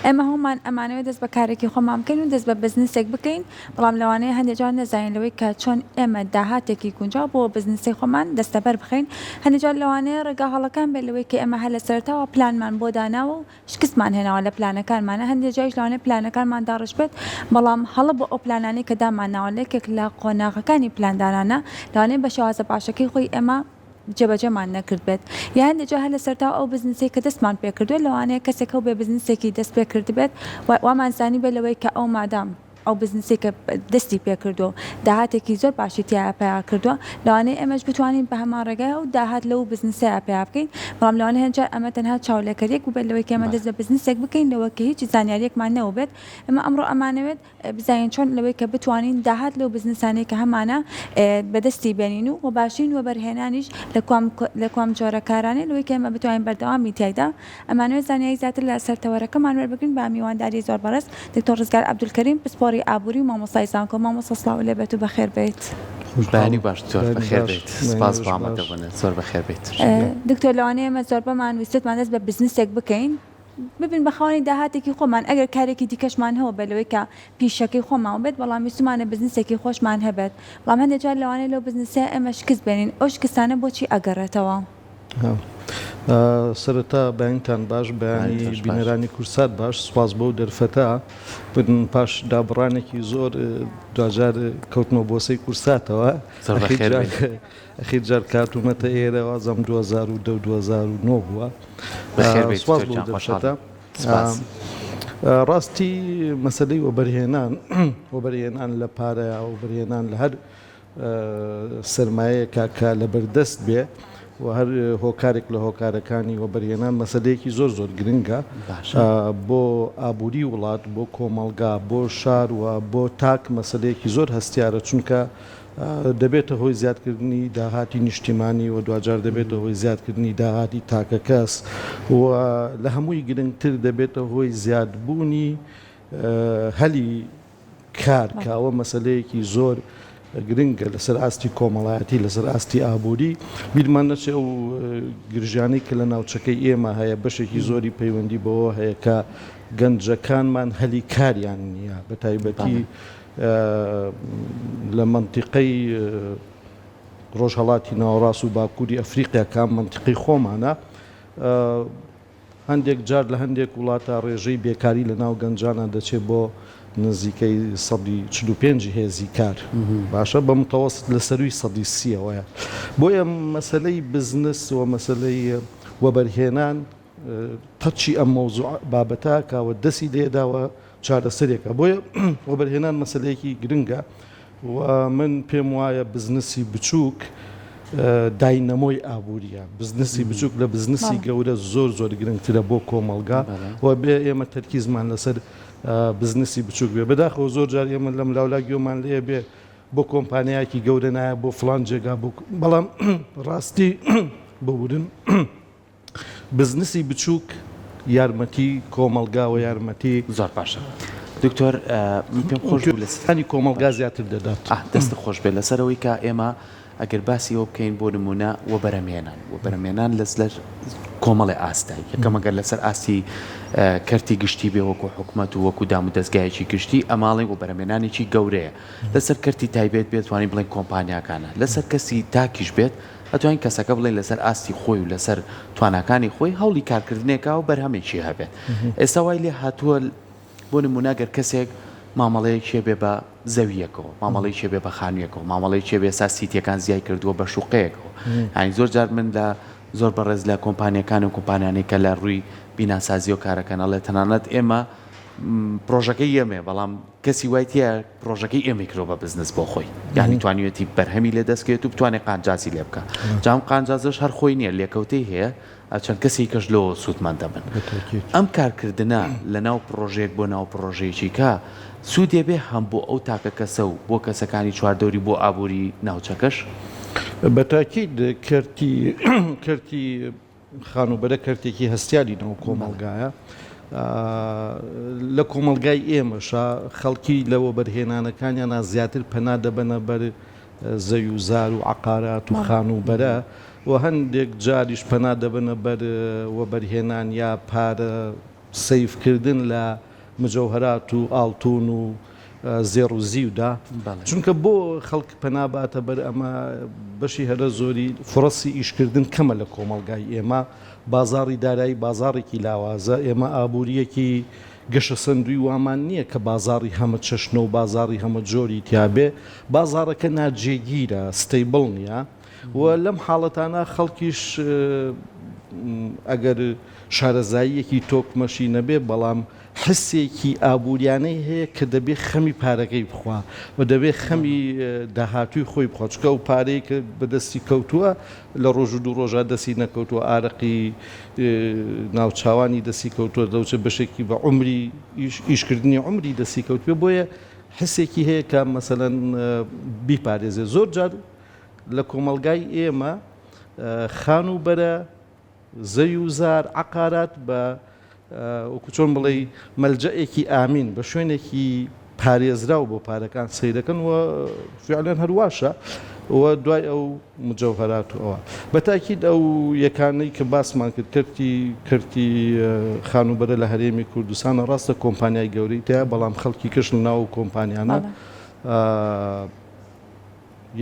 ئێمە هەموومان ئەمانەوێت دەست بە کارێکی خۆمان بکەین و دەست بە بزنسێک بکەین، بەڵام لەوانەیە هەندێک جار نەزانین لەوەی کە چۆن ئێمە داهاتێکی گونجاو بۆ بزنسی خۆمان دەستەبەر بخەین، هەندێک جار لەوانەیە ڕێگا هەڵەکان بێت لەوەی کە ئێمە هەر لە سەرەتاوە پلانمان بۆ داناوە و شکستمان هێناوە لە پلانەکانمانە، هەندێک جاریش لەوانەیە پلانەکانمان داڕشتبێت بەڵام هەڵە بۆ ئەو پلانانەی کە دامانناوە لە یەکێک لە قۆناغەکانی پلاندانانە لەوانەیە بە شێوازە باشەکەی خۆی ئێمە جێبەجێمان نەکردبێت یا هەندێک جار هەر لە سەرەتاوە ئەو بزنسەی کە دەستمان پێکردووە لەوانەیە کەسێک هەبووبێ بزنسێکی دەست پێکردبێت و وامان زانیبێت لەوەی کە ئەو مادام ئەو بزنسەی کە دەستی پێکردووە و داهاتێکی زۆر باشی تیایا پەیا کردووە لەوانەیە ئێمەش بتوانین بە هەمان ڕێگای ئەو داهات لەو بزنسەیا پەیا بکەین بەڵام لەوانەیە هەندێک جار ئەمە تەنها چاولێکەریەک بووبێت لەوەی کە ئێمە دەست بە بزنسێک بکەین لەوە کە هیچ زانیاریەکمان نەبووبێت ئێمە ئەمڕۆ ئەمانەوێت بزانین چۆن لەوەی کە بتوانین داهات لەو بزنسانەی کە هەمانە بەدەستی بێنین و وە باشترین وەبەرهێنانیش لە کوام لە کوام جۆرە کارانەی لەوەی کە ئێمە بتوانین بەردەوام بین تیایدا ئەمانەوێت زانیاری زیاتر لە سەر تەوەرەکەمان وەربگرین بە میوانداری زۆر بەڕێز دکتۆر ڕزگار عەبدولکەریم پسپۆڕی ئابووری و مامۆستای زانکۆ مامۆستا سڵاو لێ بێت و بەخێر بێیت. بەیانی باش دکتۆر بەخێر بێیت سپاس بۆ ئامادەبوونت زۆر بەخێر بێیت. دکتۆر لەوانەیە ئێمە زۆربەمان ویستبێتمان دەست بە بزنسێک بکەین ببین بە خاوەنی داهاتێکی خۆمان ئەگەر کارێکی دیکەشمان هەوبێت لەوەی کە پیشەکەی خۆمان بێت بەڵام ویستومانە بزنسێکی خۆشمان هەبێت بەڵام هەندێک جار لەوانەیە لەو بزنسە ئێمە شکست بێنین ئەو شکستانە بۆچی ئەگەڕێتەوە؟ سەرەتا بەیانتان باش بەیانی بینەرانی کورسات باش سوپاس بۆ دەرفەتە من پاش دابڕانێکی زۆر دواجار کەوتمە بۆسەی کورساتەوە ئەخیر جار کاتومەتە ئێرە وازم 2010 2009 بووە سوپاس بۆ دەرفەتە ڕاستی مەسلەی وەبەرهێنان وەبەرهێنان لە پارەیە وەبەرهێنان لە هەر سەرمایەیەکە کە لەبەردەست بێ و هەر هۆکارێک لە هۆکارەکانی وەبەرهێنان مەسەلەیەکی زۆر زۆر گرنگە بۆ ئابووری وڵات، بۆ کۆمەڵگا، بۆ شار و بۆ تاک مەسەلەیەکی زۆر هەستیارە چونکە دەبێتە هۆی زیادکردنی داهاتی نیشتیمانی و دواجار دەبێتە هۆی زیادکردنی داهاتی تاکەکەس و لە هەمووی گرنگتر دەبێتە هۆی زیادبوونی هەلی کار کە ئەوە مەسەلەیەکی زۆر گرنگە لەسەر ئاستی کۆمەڵایەتی لەسەر ئاستی ئابووری بیرمان نەچێ ئەو گرژانەی کە لە ناوچەکەی ئێمە هەیە بەشێکی زۆری پەیوەندی بەوە هەیە کە گەنجەکانمان هەلی کاریان نییە بە تایبەتی لە مەنتیقەی ڕۆژهەڵاتی ناوەڕاست و باکووری ئەفریقیا کە مەنتیقەی خۆمانە هەندێک جار لە هەندێک وڵاتا ڕێژەی بێکاری لە ناو گەنجانا دەچێت بۆ نزیکەی سەدی 45 هێزی کار باشە بە متەوەست لە سەرووی سەدی سیەوەیە بۆیە مەسەلەی بزنس و مەسەلەی وەبەرهێنان تەچی ئەم مەوزوع بابەتە کاوە دەسی لێداوە چارەسەرێکە بۆیە وەبەرهێنان مەسەلەیەکی گرنگە و من پێم وایە بزنسی بچووک داینەمۆی ئابووریە بزنسی بچووک لە بزنسی گەورە زۆر زۆر گرنگترە بۆ کۆمەڵگا و بێ ئێمە تەرکیزمان لەسەر بزنسی بچووک بێ بەداخەوە زۆر جار ئێمە لەم لاولا گوێمان لێ بێ بۆ کۆمپانیایەکی گەورە نایە بۆ فلان جێگا بۆ بەڵام ڕاستی ببورن بزنسی بچووک یارمەتی کۆمەڵگا و یارمەتی. زۆر باشە دکتۆر من پێم خۆش بوو لە انی کۆمەڵگا زیاتر دەدات. ئاه دەستت خۆش بێت لەسەر ئەوەی کە ئێمە ئەگەر باسی ئەوە بکەین بۆ نموونە وەبەرهەمهێنان وەبەرهەمهێنان لە لە کۆمەڵێ ئاستە یەکەم ئەگەر لەسەر ئاستی کەرتی گشتی بێ وەکو حکومەت و وەکو دامودەزگایەکی گشتی ئەماڵێن وەبەرهەمهێنانێکی گەورەیە لەسەر کەرتی تایبەت بێت توانین بڵێین کۆمپانیاکانە لەسەر کەسی تاکیش بێت ئەتوانین کەسەکە بڵێین لەسەر ئاستی خۆی و لەسەر تواناکانی خۆی هەوڵی کارکردنێکا و بەرهەمێکی هەبێت ئێستا وای لێ هاتووە بۆ نمونە گەر کەسێک مامەڵەیەکی هەبێ بە زەویەکەوە مامەڵەیەکی هەبێ بە خانوویەکەوە مامەڵەیەکی هەبێ ئێستا سیتیەکان زیای کردووە بە شوقەیەکەوە یانی زۆر جار من لە زۆر بەڕێز لە کۆمپانیەکان و کۆمپانیانەی کە لە ڕووی بیناسازیەوە کارەکەن ئەڵێ تەنانەت ئێمە پرۆژەکەی ئێمەیە بەڵام کەسی وای تیایە پرۆژەکەی ئێمەی کردوە بە بزنس بۆ خۆی یانی توانیوێتی بەرهەمی لێ دەست کەوێت و بتوانێت قانجازی لێ بکا جا ئەم قانجازەش هەر خۆی نییە لێکەوتەی هەیە چەند کەسی کەش لەوە سوودمەند دەبن ئەم کارکردنە لە ناو پرۆژەیەک بۆ ناو پرۆژەیەکی کە سوودێ بێ هەم بۆ ئەو تاکە کەسە و بۆ کەسەکانی چواردەوری بۆ ئابووری ناوچەکەش. بە تاکید کەرتی کەرتی خانووبەرە کەرتێکی هەستیاری ناو کۆمەڵگایە. لە کۆمەڵگای ئێمەشا خەڵکی لە وەبەرهێنانەکانیانا زیاتر پەنا دەبەنە بەر زەوی و زار و عەقارات و خانووبەرە و هەندێک جاریش پەنا دەبەنە بەر وەبەرهێنان یا پارە. سەیفکردن لە مجەوهەرات و ئاڵتون و زێڕ و زیودا، چونکە بۆ خەڵک پەنا باتە بەر ئەمە بەشی هەرە زۆری فرەسی ئیشکردن کەمە لە کۆمەڵگای ئێمە، بازاڕی دارایی بازاڕێکی لاوازە، ئێمە ئابوورییەکی گەشەسەندووی وامان نییە کە بازاڕی هەمە چەشنە و بازاڕی هەمە جۆری تیابێ، بازاڕەکە ناجێگیرە، stable نییە و لەم حاڵەتانە خەڵکیش ئەگەر شارەزاییەکی تۆکمەشی نەبێ بەڵام حسێکی ئابووریانەی هەیە کە دەبێ خەمی پارەکەی بخوا و دەبێ خەمی داهاتووی خۆی بخوا چونکە ئەو پارەی کە بەدەستی کەوتووە لە ڕۆژ و دوو ڕۆژا دەستی نەکەوتووە ئارەقی ناوچاوانی دەستی کەوتووە دەوچێ بەشێکی بە عومری ئیشکردنی عومری دەستی کەوتبێ بۆیە حسێکی هەیە کە مەسەلەن بیپارێزێ زۆر جار لە کۆمەڵگای ئێمە خانووبەرە زەوی و زار، عەقارات، بە وەکو چۆن بڵێی مەلجەئێکی ئامین، بە شوێنێکی پارێزراو بۆ پارەکان سەیرەکەن و فعلەن هەر واشە و دوای ئەو مجەوهەرات و ئەوە. بە تاکید ئەو یەکانەی کە باسمان کرد کەرتی کەرتی خانووبەرە لە هەرێمی کوردستانە ڕاستە کۆمپانیای گەورەی تیایە بەڵام خەڵکی کەش لە ناو ئەو کۆمپانیانە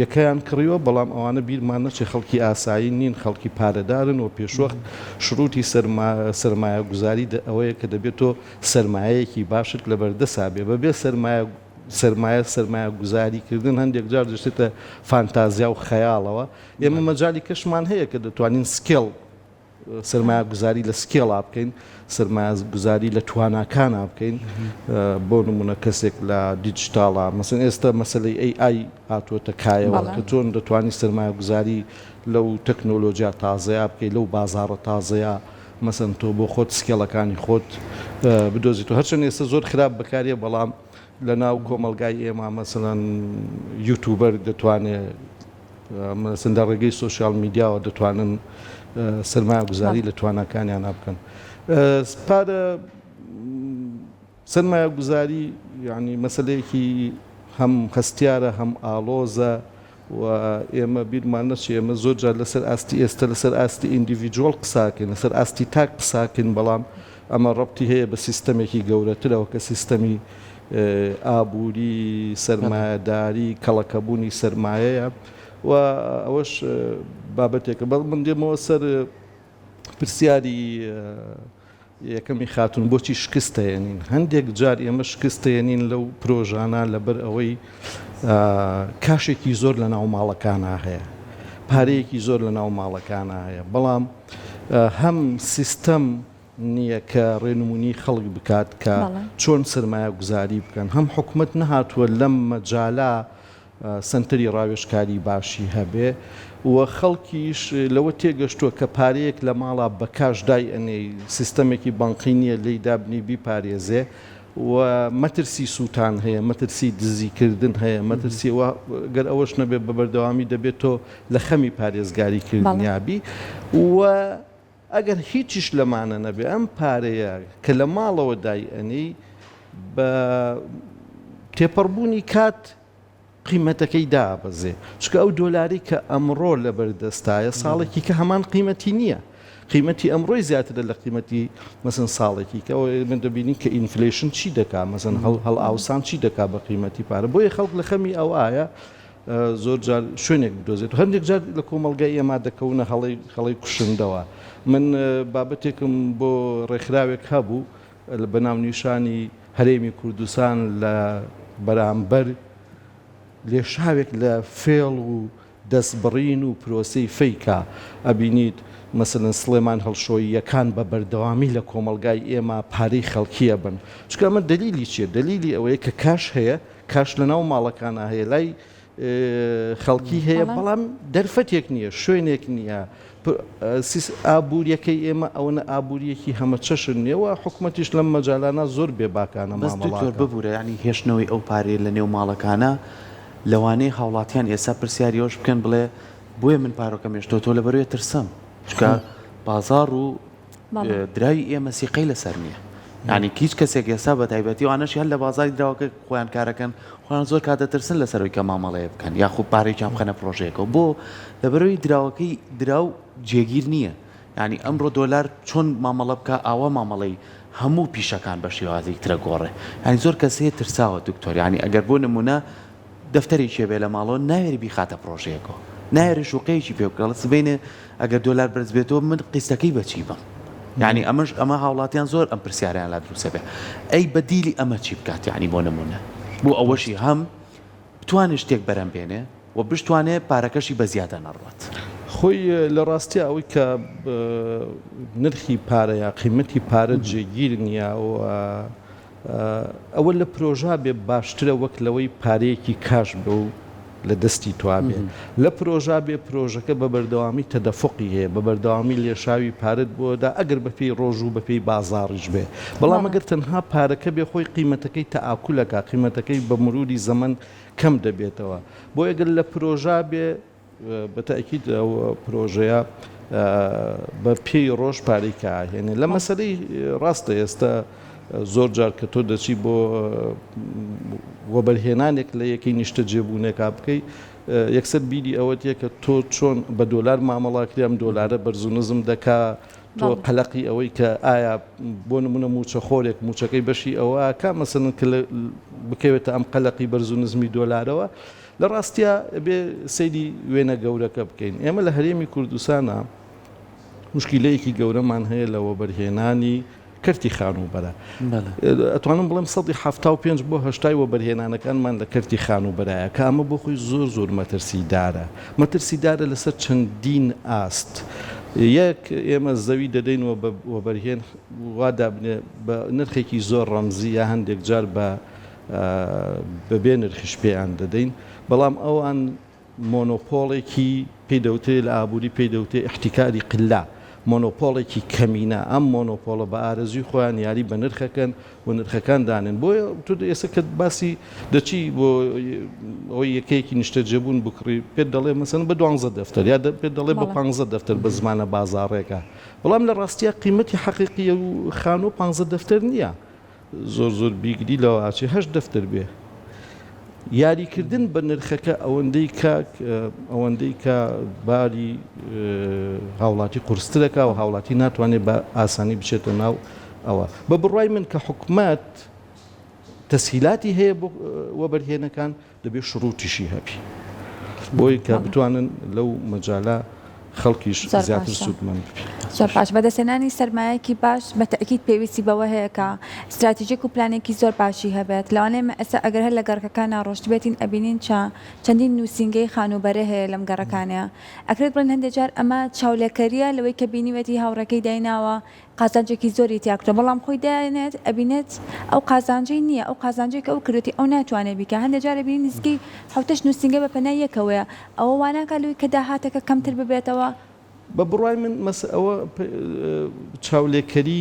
یەکەیان کڕیوە، بەڵام ئەوانە بیرمان نەچێ خەڵکی ئاسایی نین، خەڵکی پارەدارن و پێشوەخت شروتی سەرمایەگوزاری ئەوەیە کە دەبێت تۆ سەرمایەیەکی باشت لەبەردەسا بێ، بەبێ سەرمایە سەرمایە سەرمایەگوزاری کردن هەندێک جار دەچێتە فانتازیا و خەیاڵەوە، ئێمە مەجالی کەشمان هەیە کە دەتوانین scale سەرمایەگوزاری لە scale ا بکەین، سەرمایەگوزاری لە تواناکانا بکەین، بۆ نمونە کەسێک لە دیجیتاڵا مەسەن ئێستا مەسەلەی AI هاتووەتە کایەوە کە چۆن دەتوانی سەرمایەگوزاری لەو تەکنۆلۆژیا تازەیە بکەی لەو بازاڕە تازەیە مەسەن تۆ بۆ خۆت skill ەکانی خۆت بدۆزیتەوە هەرچەند ئێستا زۆر خراپ بەکاریە بەڵام لە ناو کۆمەڵگای ئێمە مەسەلەن YouTuber دەتوانێت مەسەن لە ڕێگەی social media وە دەتوانن سەرمایەگوزاری لە تواناکانیانا بکەن. پارە سەرمایەگوزاری یانی مەسەلەیەکی هەم هەستیارە هەم ئاڵۆزە و ئێمە بیرمان نەچێ ئێمە زۆر جار لەسەر ئاستی ئێستا لەسەر ئاستی individual قساکەین لەسەر ئاستی تاک قساکەین بەڵام ئەمە ڕەبتی هەیە بە سیستەمێکی گەورەترەوە کە سیستەمی ئابووری سەرمایەداری، کەڵەکەبوونی سەرمایەیە و ئەوەش بابەتێکە. بەڵام من دێمەوە سەر پرسیاری یەکەمی خاتوون بۆچی شکست دەهێنین؟ هەندێک جار ئێمە شکست دەهێنین لەو پرۆژانە لەبەر ئەوەی کاشێکی زۆر لە ناو ماڵەکانا هەیە، پارەیەکی زۆر لە ناو ماڵەکانا هەیە، بەڵام هەم سیستەم نییە کە ڕێنمونی خەڵک بکات کە چۆن سەرمایەگوزاری بکەن، هەم حکومەت نەهاتووە لەم مەجالە سەنتەری ڕاوێژکاری باشی هەبێ و خەڵکیش لەوە تێگەشتووە کە پارەیەک لە ماڵا بە کاش دای ئەنێی سیستەمێکی بانقی نییە لێی دابنی بیپارێزێ و مەترسی سووتان هەیە، مەترسی دزیکردن هەیە، مەترسی و گەر ئەوەش نەبێت بە بەردەوامی دەبێت تۆ لە خەمی پارێزگاری کردنیا بی و ئەگەر هیچیش لەمانە نەبێ ئەم پارەیە کە لە ماڵەوە دای ئەنێی بە تێپەڕبوونی کات قیمەتەکەی دابەزێ چونکە ئەو دۆلاری کە ئەمڕۆ لەبەر دەستایە ساڵێکی کە هەمان قیمەتی نییە قیمەتی ئەمڕۆی زیاترە لە قیمەتی مەسن ساڵێکی کە من دەبینین کە inflation چی دەکا مەسن هەڵ هەڵئاوسان چی دەکا بە قیمەتی پارە بۆیە خەڵک لە خەمی ئەوایە زۆر جار شوێنێک بدۆزێت و هەندێک جار لە کۆمەڵگای ئێمە دەکەونە هەڵەی هەڵەی کوشندەوە من بابەتێکم بۆ ڕێکخراوێک هەبوو بە ناونیشانی هەرێمی کوردستان لە بەرامبەر لێشاوێک لە فێڵ و دەستبڕین و پرۆسەی فەیکا ئەبینیت مەسەلەن سڵێمان هەڵشۆییەکان بە بەردەوامی لە کۆمەڵگای ئێمە پارەی خەڵکی ئەبەن چونکە ئەمە دەلیلی چیە دەلیلی ئەوەیە کە کاش هەیە کاش لەناو ماڵەکانا هەیە لای خەڵکی هەیە بەڵام دەرفەتێک نییە شوێنێک نییە ئابووریەکەی ئێمە ئەوەنە ئابووریەکی هەمەچەشن نییە و حکومەتیش لەم مەجالانە زۆر بێباکانە بەس دکتۆر ببورە یانی هێشتنەوەی ئەو پارەیە لە نێو ماڵەکانە لەوانەیە هاوڵاتیان ئێستا پرسیاری ئەوەش بکەن بڵێ بۆیە من پارەکەم هێشتۆتەوە لەبەرەوەی ترسم چونکە بازاڕ و دراوی ئێمە سیقەی لەسەر نییە یانی هیچ کەسێک ئێستا بە تایبەتی ئەوانەشی هەر لە بازاری دراوەکە خۆیان کارەکەن خۆیان زۆر کات دەترسن لەسەرەوەی کە مامەڵەیە بکەن یاخود پارێکیان بخەنە پرۆژەیەکەوە بۆ لەبەرەوەی دراوەکەی دراو جێگیر نییە یانی ئەمڕۆ دۆلار چۆن مامەڵە بکە ئاوا مامەڵەی. هەموو پیشەکان بە شێوازێکی ترە گۆڕێ یانی زۆر کەس هەیە ترساوە دکتۆر یانی ئەگەر بۆ نمونە دەفتەرێکی هەبێ لە ماڵەوە ناوێری بیخاتە پرۆژەیەکەوە ناوێرێ شوقەیەکی پێ بکڕێ سبەینێ ئەگەر دۆلار بەرز بێتەوە من قیستەکەی بەچی بم یعنی ئەمەش ئەمە هاوڵاتیان زۆر ئەم پرسیارەیان لا دروستە بێ ئەی بەدیلی ئەمە چی بکات یعنی بۆ نمونە بۆ ئەوەشی هەم بتوانێ شتێک بەرەم بێنێ و بشتوانێ پارەکەشی بە زیادە نەڕوات. خۆی لە ڕاستیا ئەوەی کە نرخی پارە یا قیمەتی پارە جێگیر نییە و ئەوە لە پرۆژا بێ باشترە وەک لەوەی پارەیەکی کاش بێ و لە دەستی توا بێ. لە پرۆژا بێ پرۆژەکە بە بەردەوامی تەدەفوقی هەیە، بە بەردەوامی لێشاوی پارەت بۆ دا ئەگەر بە پێی ڕۆژ و بە پێی بازاڕیش بێ. بەڵام ئەگەر تەنها پارەکە بێ خۆی قیمەتەکەی تەئاکول ئەکا، قیمەتەکەی بە مروری زەمەن کەم دەبێتەوە. بۆیە گەر لە پرۆژا بێ بە تەئکید ئەو پرۆژەیە بە پێی ڕۆژ پارەی کە ئاهێنێ. لە مەسەلەی ڕاستە ئێستا زۆر جار کە تۆ دەچی بۆ وەبەرهێنانێک لە یەکەی نیشتەجێبوونێکا بکەی یەکسەر بیری ئەوەت یە کە تۆ چۆن بە دۆلار مامەڵە کرێ ئەم دۆلارە بەرز و نزم دەکا تۆ قەلەقی ئەوەی کە ئایا بۆ نمونە موچەخۆرێک موچەکەی بەشی ئەوە کا مەسەلەن کە بکەوێتە ئەم قەلەقی بەرز و نزمی دۆلارەوە لە ڕاستیا ئەبێ سەیری وێنە گەورەکە بکەین ئێمە لە هەرێمی کوردستانا مشکیلەیەکی گەورەمان هەیە لە وەبەرهێنانی کەرتی خانووبەرە. ئەتوانم بڵێم 75 بۆ هەشتای وەبەرهێنانەکانمان لە کەرتی خانووبەرایە کە ئەمە بۆ خۆی زۆر زۆر مەترسیدارە. مەترسیدارە لەسەر چەندین ئاست. یەک ئێمە زەوی دەدەین و بە وەبەرهێن وا دابنێ بە نرخێکی زۆر ڕەمزی یا هەندێک جار بە بەبێ نرخیش پێیان دەدەین بەڵام ئەوان مۆنۆپۆڵێکی پێی دەوترێ لە ئابووری پێی دەوترێ احتکاری قلە، مۆنۆپۆڵێکی کەمینە، ئەم مۆنۆپۆڵە بە ئارەزووی خۆیان یاری بە نرخ ئەکەن و نرخەکان دانێن. بۆیە تۆ ئێستا کە باسی دەچی بۆ ئەوەی یەکەیەکی نیشتەجێبوون بکڕی پێت دەڵێ مەسەلەن بە دوانزە دەفتەر یا پێت دەڵێ بە پانزە دەفتەر بە زمانە بازاڕێکە، بەڵام لە ڕاستیا قیمەتی حەقیقی ئەو خانووە پانزە دەفتەر نییە. زۆر زۆر بیگری لەوە ئەچێ هەشت دەفتەر بێ. یاریکردن بە نرخەکە ئەوەندەی کە ئەوەندەی کە باری هاوڵاتی قورسترەکە و هاوڵاتی ناتوانێت بە ئاسانی بچێتە ناو ئەوە. بە بڕوای من کە حکومەت تەسهیلاتی هەیە بۆ وەبەرهێنەکان دەبێ شروتیشی هەبی بۆی کە بتوانن لەو مەجالە خەڵکیش زیاتر سوودمەند ببی. زۆر باش بەدەستهێنانی سەرمایەکی باش بە تەئکید پێویستی بەوە هەیە کە ستراتیجێک و پلانێکی زۆر باشی هەبێت لەوانەیە ئێمە ئێستا ئەگەر هەر لە گەڕەکەکانا ڕۆشتبێتین ئەبینین چە چەندین نووسینگەی خانووبەرە هەیە لەم گەڕەکانەیا ئەکرێت بڵێن هەندێ جار ئەمە چاولێکەریە لەوەی کە بینیوێتی هاوڕێکەی دایناوە قازانجێکی زۆری تیا کردوە بەڵام خۆی دایەنێت ئەبینێت ئەو قازانجەی نیە ئەو قازانجەی کە ئەو کردوێتی ئەو ناتوانێت بیکا هەندێک جار ئەبینی نزیکەی حەوتەش نوسینگە بە پەنای یەکەوەیە ئەوە واناکات لەوەی کە داهاتەکە کەمتر ببێتەوە؟ بە بڕوای من مەس ئەوە چاولێکەری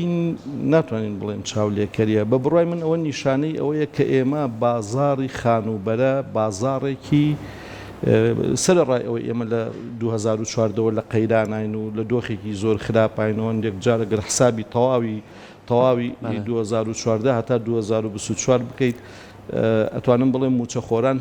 ناتوانین بڵێن چاولێکەریە بە بڕوای من ئەوە نیشانەی ئەوەیە کە ئێمە بازاڕی خانووبەرە بازاڕێکی سەرەڕای ئەوەی ئێمە لە 2014 وە لە قەیراناین و لە دۆخێکی زۆر خراپاین و هەندێک جار گەر حسابی تەواوی تەواوی 2014 هەتا 2024 بکەیت ئەتوانم بڵێم موچەخۆران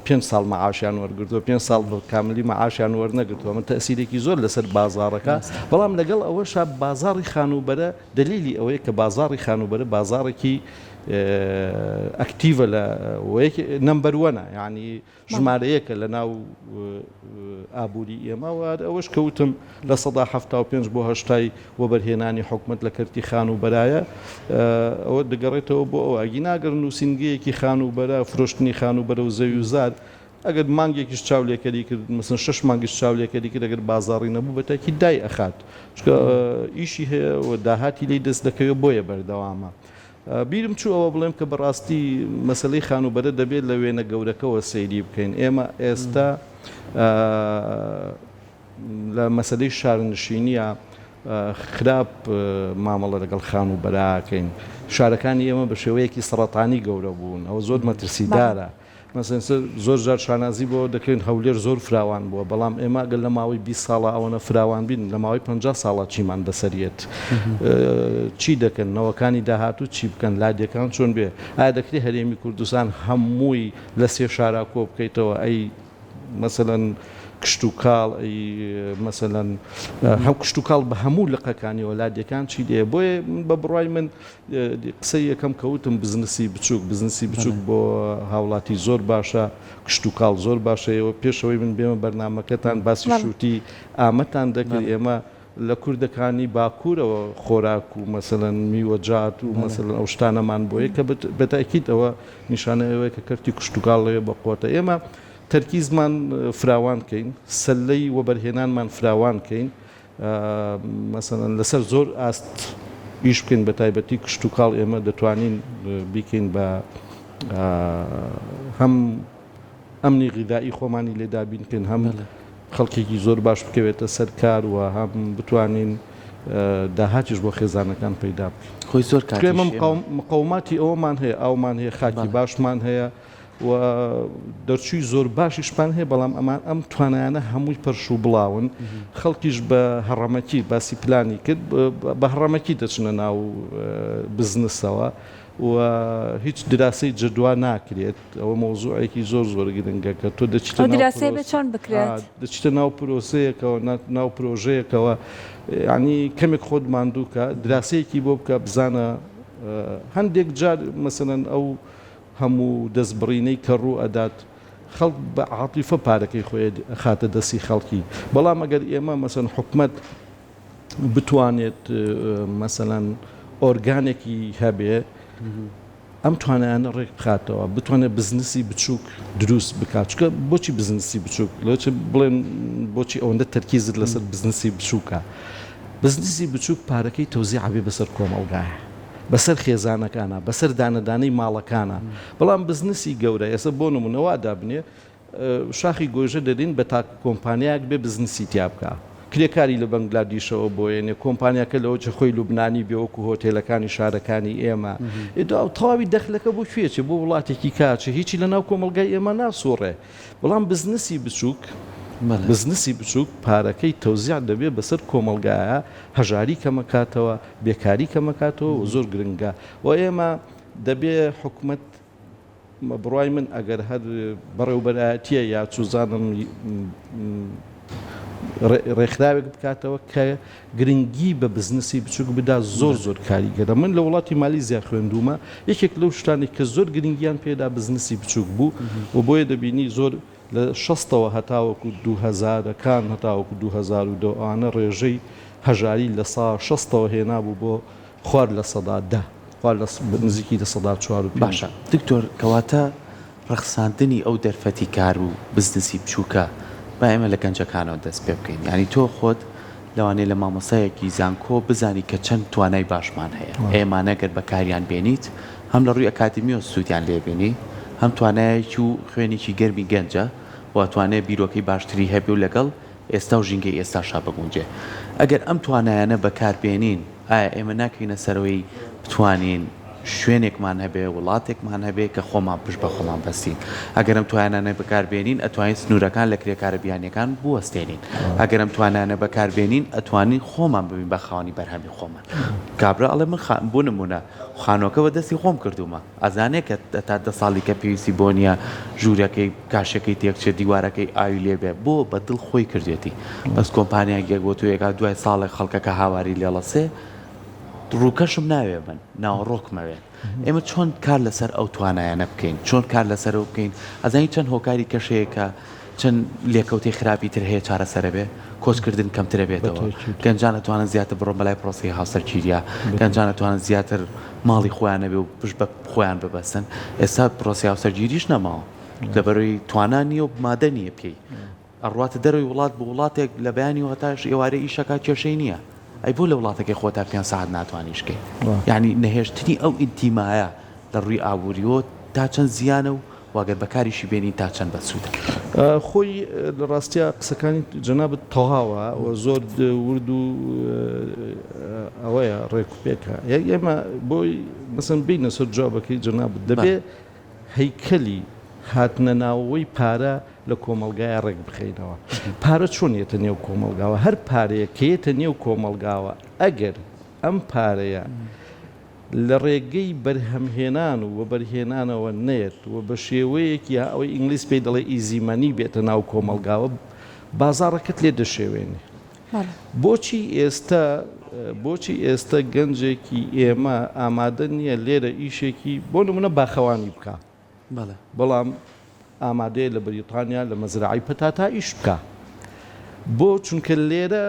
پێنج ساڵ مەعاشیان وەرگرتووە پێنج ساڵ بە کاملی مەعاشیان وەرنەگرتووە من تەسیرێکی زۆر لەسەر بازاڕەکە بەڵام لەگەڵ ئەوەشا بازاڕی خانووبەرە دەلیلی ئەوەیە کە بازاڕی خانووبەرە بازاڕێکی ئەکتیڤە لە نەمبەر وەنە یعنی ژمارە یەکە لە ناو ئابووری ئێمە و ئەوەش کە وتم 75% بۆ هەشتای وەبەرهێنانی حکومەت لە کەرتی خانووبەرایە ئەوە دەگەڕێتەوە بۆ ئەوە ئەگینا ئەگەر نووسینگەیەکی خانووبەرە فرۆشتنی خانووبەرە و زەوی و زار ئەگەر مانگێکیش چاولێکەری کرد مەسەن شەش مانگیش چاولێکەری کرد ئەگەر بازاڕی نەبوو بە تاکید دای ئەخات چونکە ئیشی هەیە و داهاتی لێی دەست دەکەوێت بۆیە بەردەوامە. بیرم چوو ئەوە بڵێم کە بەڕاستی مەسەلەی خانووبەرە دەبێت لە وێنە گەورەکەوە سەیری بکەین ئێمە ئێستا لە مەسەلەی شارنشینیە خراپ مامەڵە لەگەڵ خانووبەرە ئەکەین شارەکانی ئێمە بە شێوەیەکی سەڕەتانی گەورە بوون ئەوە زۆر مەترسیدارە. مەسەلەن زۆر جار شانازی بەوە دەکەین هەولێر زۆر فراوان بووە، بەڵام ئێمە ئەگەر لە ماوەی 20 ساڵا ئەوەنە فراوان بین، لە ماوەی 50 ساڵا چیمان بەسەر یەت؟ چی دەکەن؟ نەوەکانی داهاتوو چی بکەن؟ لادێکان چۆن بێ؟ ئایا دەکرێ هەرێمی کوردستان هەمووی لە سێ شارا کۆ بکەیتەوە؟ ئەی مەسەلەن. کشتوکاڵ ئەی مەسەلەن هەم کشتوکاڵ بە هەموو لقەکانیەوە لادێکان چی لێیە بۆیە بە بڕوای من قسەی یەکەم کە وتم بزنسی بچووک بزنسی بچووک بۆ هاوڵاتی زۆر باشە کشتوکاڵ زۆر باشە ئێوە پێشەوەی من بێمە بەرنامەکەتان باسی شووتی ئامەتان دەکرد ئێمە لە کوردەکانی باکوورەوە خۆراک و مەسەلەن میوەجات و مەسەلەن ئەو شتانەمان بۆیە کە بە تاکید ئەوە نیشانەی ئەوەیە کە کەرتی کشتوکاڵ لەوێ بەقوەتە ئێمە تەرکیزمان فراوان کەین سەلەی وەبەرهێنانمان فراوان کەین مەسەلەن لەسەر زۆر ئاست ئیش بکەین بە تایبەتی کشتوکاڵ ئێمە دەتوانین بیکەین بە هەم ئەمنی غیدائی خۆمانی لێ دابین بکەین هەم خەڵکێکی زۆر باش بکەوێتە سەر کار و هەم بتوانین داهاتیش بۆ خێزانەکان پەیدا بکەین. خۆی زۆر کاتیش ئێمە مقەوماتی ئەوەمان هەیە، ئاومان هەیە، خاکی باشمان هەیە و دەرچووی زۆر باشیشمان هەیە، بەڵام ئەمان ئەم توانایانە هەمووی پەرش و بڵاون، خەڵکیش بە هەڕەمەکی باسی پلانی کرد، بە هەڕەمەکی دەچنە ناو بزنسەوە و هیچ دراسەی جەدوا ناکرێت. ئەوە مەوزوعێکی زۆر زۆر گرنگە کە تۆ دەچیتە ئەو ناو دراسەیە بێ پرۆسە چۆن بکرێت؟ دەچیتە ناو پرۆسەیەکەوە ناو پرۆژەیەکەوە یعنی کەمێک خۆت ماندوو کە دراسەیەکی بۆ بکە بزانە هەندێک جار مەسەلەن ئەو هەموو دەستبڕینەی کە ڕوو ئەدات خەڵک بە عاتیفە پارەکەی خۆی ئەخاتە دەستی خەڵکی بەڵام ئەگەر ئێمە مەسەن حکومەت بتوانێت مەسەلەن ئۆرگانێکی هەبێ ئەم توانایانە ڕێک بخاتەوە، بتوانێت بزنسی بچووک دروست بکات، چونکە بۆچی بزنسی بچووک؟ لەوەچێ بڵێن بۆچی ئەوەندە تەرکیزت لەسەر بزنسی بچووکە؟ بزنسی بچووک پارەکەی تەوزیع ئەبێ بەسەر کۆمەڵگایە، بەسەر خێزانەکانە، بەسەر دانەدانەی ماڵەکانە، بەڵام بزنسی گەورە ئێستا بۆ نموونە وا دابنێ شاخی گۆیژە دەدەین بە تاکە کۆمپانیایەک بێ بزنسی تیا بکا کرێکاری لە بەنگلادیشەوە بۆیەنێ کۆمپانیاکە لەوەچێ خۆی لوبنانی بێ وەکو هۆتێلەکانی شارەکانی ئێمە ئێ دوا تەواوی دەخلەکە بۆ کوێ چێ بۆ وڵاتێکی کاچێ هیچی لە ناو کۆمەڵگای ئێمە ناسوڕێ بەڵام بزنسی بچووک بزنسی بچووک پارەکەی تەوزیع دەبێ بەسەر کۆمەڵگایە هەژاری کەمەکاتەوە بێکاری کەمەکاتەوە و زۆر گرنگە و ئێمە دەبێ حکومەت بە بڕوای من ئەگەر هەر بەڕێوبەرایەتیە یا چوزانم ڕێکخراوێک بکاتەوە کە گرنگی بە بزنسی بچوک بدا زۆر زۆر کاریگەرە من لە وڵاتی مالیزیا خوێندوومە یەکێک لەو شتانێک کە زۆر گرنگیان پێدا بزنسی بچوک بوو و بۆیە دەبینی زۆر لە شەستەوە هەتاوەکو دوو هەزارەکان هەتاوەکو 2010 ئەوانە ڕێژەی هەژاری لە سا شەستەوە هێنابوو بۆ خوار 10% خوار لە نزیکی 4% و 5. باشە دکتۆر کەواتە ڕەخساندنی ئەو دەرفەتی کار و بزنسی بچووکە با ئێمە لە گەنجەکانەوە دەست پێ بکەین یانی تۆ خۆت لەوانەیە لە مامۆستایەکی زانکۆ بزانی کە چەند توانای باشمان هەیە ئێمانە گەر بەکاریان بێنیت هەم لە ڕووی ئەکادیمیەوە سوودیان لێ بینی هەم توانایەکی و خوێنێکی گەرمی گەنجە و ئەتوانێ بیرۆکەی باشتری هەبێ و لەگەڵ ئێستا و ژینگەی ئێستاشا بگونجێ. ئەگەر ئەم توانایانە بەکار بێنین، ئایا ئێمە ناکەوینە سەرەوەی بتوانین شوێنێکمان هەبێ، وڵاتێکمان هەبێ کە خۆمان پشت بە خۆمان بەستین؟ ئەگەر ئەم توانانە بەکار بێنین، ئەتوانین سنوورەکان لە کرێکارە بیانییەکان بوەستێنین. ئەگەر ئەم توانایانە بەکار بێنین، ئەتوانین خۆمان ببین بە خاوەنی بەرهەمی خۆمان. کابرا ئەڵێ من خا، بۆ نموونە خانووەکە بە دەستی خۆم کردوومە. ئەزانێ کە تا دە ساڵی کە پێویستی بۆ نییە ژوورەکەی کاشەکەی تێکچێ دیوارەکەی ئاوی لێ بێ بۆ بە دڵ خۆی کردێتی بەس کۆمپانیایەک بۆ تۆ یەکا دوای ساڵێک خەڵکەکە هاواری لێڵەسێ ڕووکەشم ناوێ من ناوەڕۆکمەوێت ئێمە چۆن کار لەسەر ئەو توانایانە بکەین چۆن کار لەسەر ئەو بکەین ئەزانی چەند هۆکاری کەشەیە کە چەند لێکەوتەی خراپی تر هەیە چارەسەرەبێ کۆچکردن کەمترە بێتەوە گەنجان ئەتوانن زیاتر بڕۆن بەلای پرۆسەی هاوسەرگیریا گەنجان ئەتوانن زیاتر ماڵی خۆیان نەبێ و پشت بە خۆیان ببەستن ئێستا پرۆسەی هاوسەرگیریش نەماوە لەبەرەوەی توانا نییە و مادە نییە پێی ئەڕواتە دەرەوەی وڵات بۆ وڵاتێک لە بەیانی و هەتاش ئێوارێ ئیشەکە کێشەی نییە ئەی بۆ لە وڵاتەکەی خۆتا پێنج سەعات ناتوانانی ئیش کەی یعنی نەهێشتنی ئەو ئینتیمایە لە ڕووی ئابووریەوە تا چەند زیانە و وە گەر بەکاریشی بێنین تا چەند بەسوودە؟ خۆی لە ڕاستیا قسەکانی جەنابت تەواوە و زۆر ورد و ئەوەیە ڕێک و پێکە. ئێمە بۆی مەسەن بینە سەر جوابەکەی جەنابت دەبێ هەیکەلی هاتنە ناوەوەی پارە لە کۆمەڵگایە ڕێک بخەینەوە. پارە چۆن یەتە نێو کۆمەڵگاوە؟ هەر پارەیەک کە یەتە نێو کۆمەڵگاوە ئەگەر ئەم پارەیە لە ڕێگەی بەرهەمهێنان و وەبەرهێنانەوە نەیەت و بە شێوەیەکی ئەوەی ئینگلیز پێی دەڵێ easy money بێتە ناو کۆمەڵگاوە. بازاڕەکەت لێ دەشێوێنێ. بۆچی ئێستا بۆچی ئێستا گەنجێکی ئێمە ئامادە نییە لێرە ئیشێکی بۆ نمونە باخەوانی بکا بەڵام ئامادەیە لە بەریتانیا لە مەزرەعەی پەتاتا ئیش بکا بۆ چونکە لێرە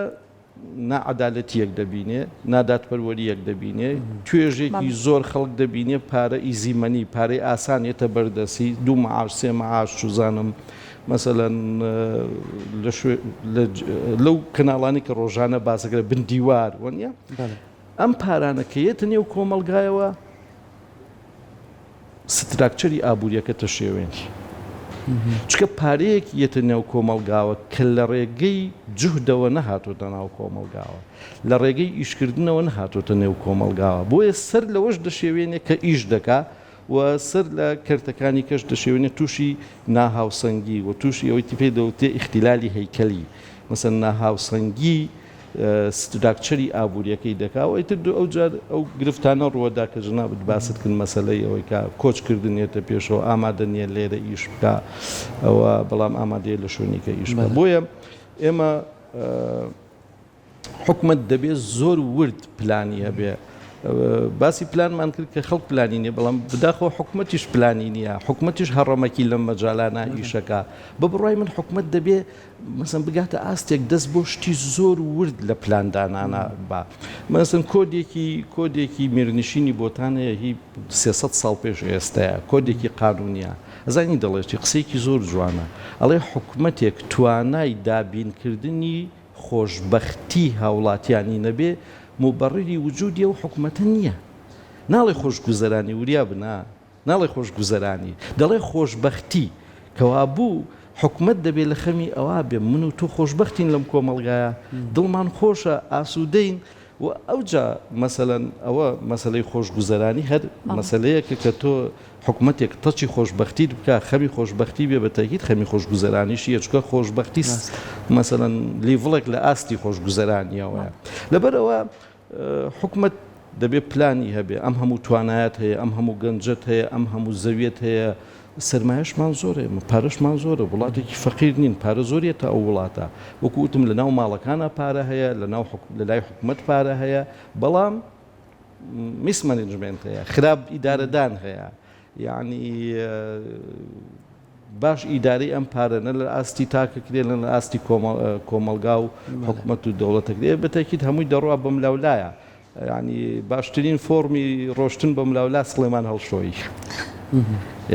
ناعەدالەتییەک دەبینێ، نادادپەروەرییەک دەبینێ، توێژێکی زۆر خەڵک دەبینێ پارە easy money، پارەی ئاسان یەتە بەردەستی، دوو معاش، سێ معاش چوزانم مەسەلەن لە شوێ لەو کەناڵانی کە ڕۆژانە باسەکرێ بن دیوار وەنیە؟ ئەم پارانە کە یەتە نێو کۆمەڵگایەوە structure ی ئابووریەکە تەشێوێنی. چونکە پارەیەک یەتە نێو کۆمەڵگاوە کە لە ڕێگەی جوهدەوە نەهاتۆتە ناو کۆمەڵگاوە، لە ڕێگەی ئیشکردنەوە نەهاتۆتە نێو کۆمەڵگاوە، بۆیە سەر لەوەش دەشێوێنێ کە ئیش دەکا و سەر لە کەرتەکانی کەش دەشێوێنێ تووشی ناهاوسەنگی و تووشی ئەوەی پێی دەوترێ ئیختیلالی هەیکەلی، مەسەلەن ناهاوسەنگی structure ی ئابووریەکەی دەکا و ئیتر دو ئەوجار ئەو گرفتانە ڕووەدا کە جەنابت باست کرد مەسەلەی ئەوەی کە کۆچ کردن یەتە پێشەوە ئامادە نییە لێرە ئیش بکا ئەوە بەڵام ئامادەیە لە شوێنیکە ئیش بکا بۆیە ئێمە حکومەت دەبێت زۆر ورد پلانی هەبێ باسی پلانمان کرد کە خەڵک پلانی نیە بەڵام بداخەوە حکومەتیش پلانی نییە حکومەتیش هەڕەمەکی لەم مەجالانە ئیشەکە بە بڕای من حکومەت دەبێ مەسەن بگاتە ئاستێک دەست بۆ شتی زۆر ورد لە پلاندانانا با. مەسەن کۆدێکی کۆدێکی میرنشینی بۆتان هەیە هی 300 ساڵ پێش ئێستایە کۆدێکی قانونیە ئەزانی دەڵێ چی قسەیەکی زۆر جوانە ئەڵێ حکومەتێک توانای دابینکردنی خۆشبەختی هاوڵاتیانی نەبێ موبەڕیری وجودی ئەو حکومەتە نییە ناڵێ خۆشگوزەرانی وریا بن ها ناڵێ خۆشگوزەرانی، دەڵێ خۆشبەختی. کەوابوو حکومەت دەبێ لە خەمی ئەوە بێ من و تۆ خۆشبەختین لەم کۆمەڵگایە، دڵمان خۆشە، ئاسوودەین و ئەوجا مەسەلەن ئەوە مەسەلەی خۆشگوزەرانی هەر مەسەلەیەکە کە تۆ حکومەتێک تەچی خۆشبەختیت بکا، خەمی خۆشبەختی بێ بە تەئکید خەمی خۆشگوزەرانیشیە، چونکە خۆشبەختی مەسەلەن level ێک لە ئاستی خۆشگوزەرانیەوەیە. لەبەرئەوە حکومەت دەبێ پلانی هەبێ، ئەم هەموو توانایەت هەیە، ئەم هەموو گەنجەت هەیە، ئەم هەموو زەویەت هەیە، سەرمایەشمان زۆرە، ئێمە پارەشمان زۆرە، وڵاتێکی فەقیر نین، پارە زۆر یەتە ئەو وڵاتە، وەکو وتم لە ناو ماڵەکانا پارە هەیە، لە ناو لە لای حکومەت پارە هەیە، بەڵام mismanagement هەیە، خراپ ئیدارەدان هەیە، یەعنی باش ئیدارەی ئەم پارە نە لە ئاستی تاکەکرێ نە لە ئاستی کۆمەڵگا و حکومەت و دەوڵەتەکرێ بە تەکید هەمووی دەڕوا بەملاولایە یعنی باشترین فۆرمی ڕۆشتن بەملاولا سڵێمان هەڵشۆیی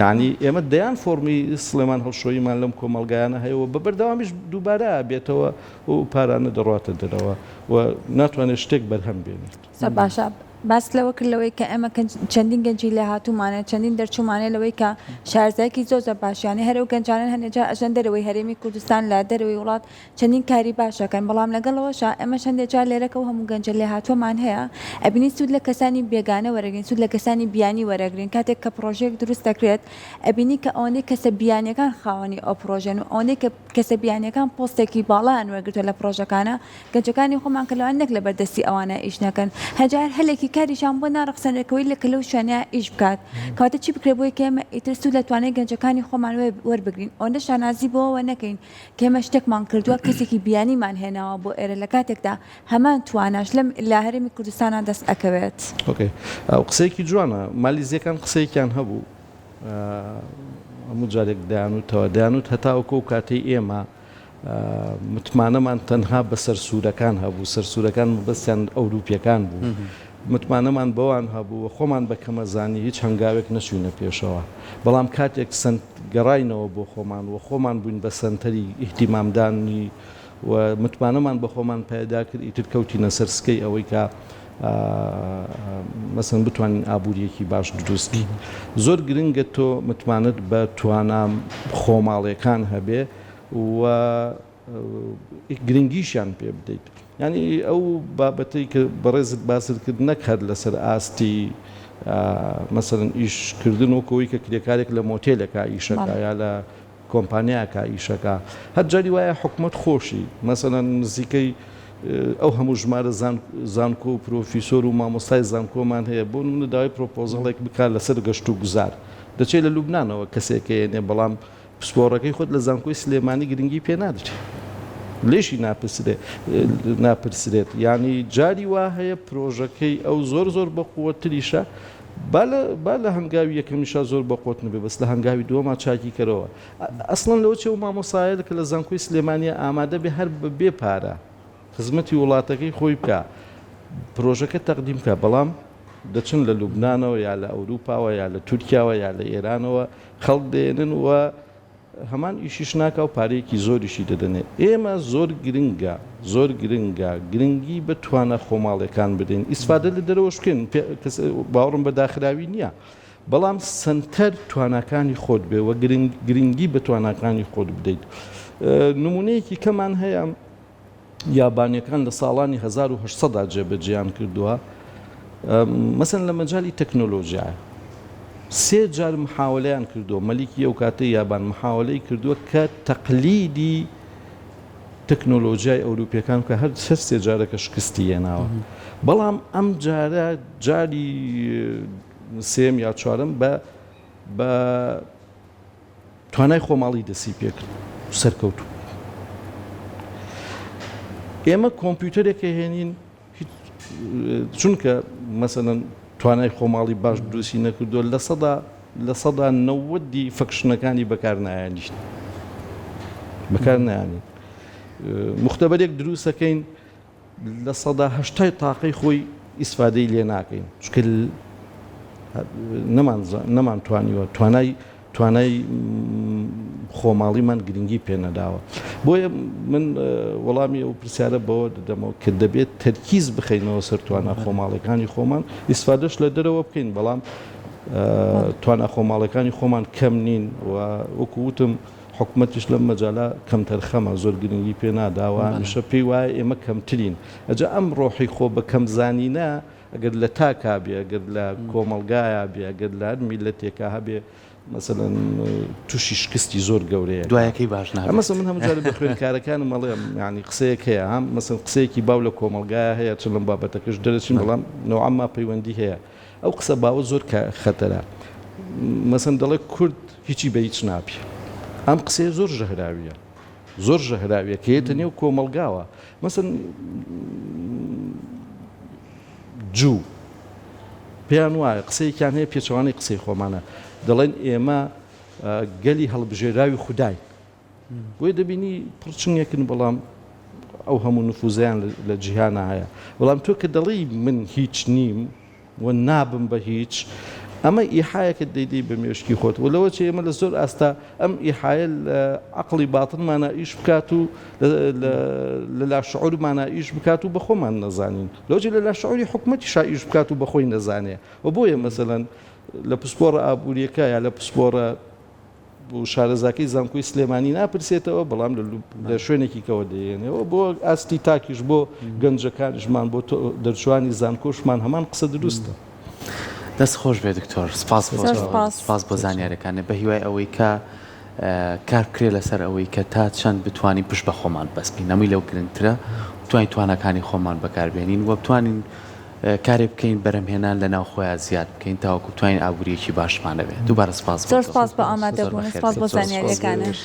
یعنی ئێمە دەیان فۆرمی سڵێمان هەڵشۆییمان لەم کۆمەڵگایانە هەیە و بە بەردەوامیش دووبارە بێتەوە و پارانە دەڕاتە دەرەوە و ناتوانێت شتێک بەرهەم بێنێت. باشە باست لەوە کرد لەوەی کە ئێمە چەندین گەنجی لێهاتوومانە چەندین دەرچوومانە لەوەی کە شارەزایەکی زۆر زۆر باشیانە هەر ئەو گەنجانەن هەندێک جار ئەچنە دەرەوەی هەرێمی کوردستان لە دەرەوەی وڵات چەندین کاری باش ئەکەن بەڵام لەگەڵ ئەوەشا ئێمەش هەندێک جار لێرە کە ئەو هەموو گەنجە لێهاتووەمان هەیە ئەبینین سوود لە کەسانی بێگانە وەرەگرین سوود لە کەسانی بیانی وەرەگرین کاتێک کە پڕۆژەیەک دروست دەکرێت ئەبینی کە ئەوەندەی کەسە بیانیەکان خاوەنی ئەو پڕۆژەن و ئەوەندەی کە کەسە بیانیەکان پۆستێکی باڵایان وەرگرتووە لە پڕۆژەکانە گەنجەکانی خۆمان کە لەوان نەک لەبەر دەستی ئەوانە ئیش نەکەن هەجار هەلێکی کاریشان بۆ ناڕەخسێنرێت کەوەی لە کە لەو شوێنەیا ئیش بکات کەواتە چی بکرێت بۆی کە ئێمە ئیتر سوود لە توانای گەنجەکانی خۆمان وەربگرین ئەوەندە شانازی بەوەوە نەکەین کە ئێمە شتێکمان کردووە کەسێکی بیانیمان هێناوە بۆ ئێرە لە کاتێکدا هەمان تواناش لەم لە هەرێمی کوردستانا دەست ئەکەوێت. okay ئەو قسەیەکی جوانە مالیزیەکان قسەیەکیان هەبوو هەموو جارێک دەیانوتەوە دەیانوت هەتاوەکو ئەو کاتەی ئێمە متمانەمان تەنها بە سەرسوورەکان هەبوو، سەرسوورەکان مەبەستیان ئەوروپییەکان بوو، متمانەمان بەوان هەبوو و خۆمان بە کەمەزانی هیچ هەنگاوێک نەچووینە پێشەوە، بەڵام کاتێک سەنت گەڕاینەوە بۆ خۆمان و خۆمان بووین بە سەنتەری ئیهتیمامدانی و متمانەمان بە خۆمان پەیدا کرد، ئیتر کەوتینە سەر سکەی ئەوەی کە مەسەن بتوانین ئابوورییەکی باش دروست کەین. زۆر گرنگە تۆ متمانەت بە توانا خۆماڵییەکان هەبێ و گرنگیشیان پێ بدەیت. یانی ئەو بابەتەی کە بەڕێزت باست کرد نەک هەر لەسەر ئاستی مەسەلەن ئیش کردن وەکو ئەوەی کە کرێکارێک لە مۆتێلێکا ئیشەکا یا لە کۆمپانیاکا ئیشەکا هەر جاری وایە حکومەت خۆشی مەسەلەن نزیکەی ئەو هەموو ژمارە زانکۆ و پرۆفیسۆر و مامۆستای زانکۆمان هەیە بۆ نمونە داوای پرۆپۆزەڵێک بکات لەسەر گەشت و گوزار دەچێت لە لوبنانەوە کەسێک ئەیەنێ بەڵام پسپۆڕەکەی خۆت لە زانکۆی سلێمانی گرنگی پێ نادرێ. لێشی ناپرسرێ ناپرسرێت یانی جاری وا هەیە پرۆژەکەی ئەو زۆر زۆر بەقوەتریشە با لە با لە هەنگاوی یەکەمیشا زۆر بەقوەت نەبێ بەس لە هەنگاوی دووەما چاکی کەرەوە ئەسڵەن لەوە چێ ئەو مامۆسایە کە لە زانکۆی سلێمانیە ئامادە بێ هەر بە بێ پارە خزمەتی وڵاتەکەی خۆی بکا پرۆژەکە تەقدیم بکا بەڵام دەچن لە لوبنانەوە یا لە ئەوروپاوە یا لە تورکیاوە یا لە ئێرانەوە خەڵک دێنن و هەمان ئیشیش ناکا و پارەیەکی زۆریشی دەدەنێ. ئێمە زۆر گرنگە زۆر گرنگە گرنگی بە توانا خۆماڵیەکان بدەین ئیسفادە لە دەرەوەش بکەین کەس باوەڕم بە داخراوی نییە بەڵام سەنتەر تواناکانی خۆت بێ و گرنگی بە تواناکانی خۆت بدەیت نمونەیەکی کەمان هەیە یابانیەکان لە ساڵانی 1800 دا جێبەجێیان کردووە مەسەن لە مەجالی تەکنۆلۆژیا سێ جار محاولەیان کردووە مەلیکی ئەو کاتەی یابان محاولەی کردووە کە تەقلیدی تەکنۆلۆژیای ئەوروپیەکان بکە هەر سەر سێ جارەکە شکستی هێناوە بەڵام ئەم جارە جاری سێم یا چوارم بە بە توانای خۆماڵی دەستی پێکرد و سەرکەوتوو بوو. ئێمە کۆمپیوتەرێک هێنین چونکە مەسەلەن توانای خۆماڵی باش دروستی نەکردووە لە سەدا لە سەدا نەوەدی function ەکانی بەکار نایەنیت بەکار نایەنین مختبەرێک دروستەکەین لە سەدا هەشتای تاقەی خۆی ئیسفادەی لێ ناکەین چونکە نەمان نەمان توانیوە توانای توانای خۆماڵیمان گرنگی پێ نەداوە بۆیە من وەڵامی ئەو پرسیارە بەوە دەدەمەوە کە دەبێت تەرکیز بخەینەوە سەر توانا خۆماڵەکانی خۆمان ئیسفادەش لە دەرەوە بکەین بەڵام توانا خۆماڵەکانی خۆمان کەم نین و وەکو وتم حکومەتیش لەم مەجالە کەمتەرخەمە زۆر گرنگی پێ نادا و هەمیشە پێی وایە ئێمە کەمترین. ئەجا ئەم ڕۆحی خۆ بە کەم زانینە ئەگەر لە تاکا بێ، ئەگەر لە کۆمەڵگایا بێ، ئەگەر لە هەر میللەتێکا هەبێ مەسەلەن تووشی شکستی زۆر گەورەیە. دوایەکەی باش نابێت. مەسەلەن من هەموو جارێ بە خوێندکارەکانم ئەڵێم یانی قسەیەک هەیە ها مەسەلەن قسەیەکی باو لە کۆمەڵگایا هەیە چ لەم بابەتەکەش دەرەچین بەڵام نەوعا ما پەیوەندی هەیە. ئەو قسە باوە زۆر خەتەرە مەسەن دەڵێ کورد هیچی بە هیچ نابی ئەم قسەیە زۆر ژەهراویە زۆر ژەهراویە کە یەتە نێو کۆمەڵگاوە مەسەن جوو پێیان وایە قسەیەکیان هەیە پێچەوانەی قسەی خۆمانە دەڵێن ئێمە گەلی هەڵبژێراوی خوداین بۆیە دەبینی پڕچنگێکن بەڵام ئەو هەموو نفوزەیان لە جیهانا هەیە بەڵام تۆ کە دەڵێی من هیچ نیم و نابم بە هیچ ئەمە ئیحایەکە دەیدەی بە مێشکی خۆت و لەوە چێ ئێمە لە زۆر ئاستا ئەم ئیحایە لە عەقڵی باتنمانا ئیش بکات و لە لاشعورمانا ئیش بکات و بە خۆمان نەزانین لەوە چێ لە لاشعوری حکومەتیشا ئیش بکات و بە خۆی نەزانێ و بۆیە مەسەلەن لە پسپۆڕە ئابووریەکە یا لە پسپۆڕە و شارەزاکەی زانکۆی سلێمانی ناپرسێتەوە بەڵام لە شوێنێکی کەوە دەیەنەوە بۆ ئاستی تاکیش بۆ گەنجەکانیشمان بۆ دەرچوانی زانکۆشمان هەمان قسە دروستە. دەست خۆش بێ دکتۆر سپاس بۆ سپاس بۆ زانیارەکانت بە هیوای ئەوەی کە کار بکرێ لەسەر ئەوەی کە تا چەند بتوانین پشت بە خۆمان بەستین هەمووی لەو گرنگترە بتوانین تواناکانی خۆمان بەکاربێنین و بتوانین کارێ بکەین بەرهەمهێنان لە ناوخۆیا زیاد بکەین تاوەکو بتوانین ئابووریەکی باشمان هەبێت دووبارە سپاس بۆ زۆر تۆ سپاس بۆ زۆر ئامادەبوونت بەخێر سپاس بێیت بۆ زۆر سپاس. زانیاریەکانت.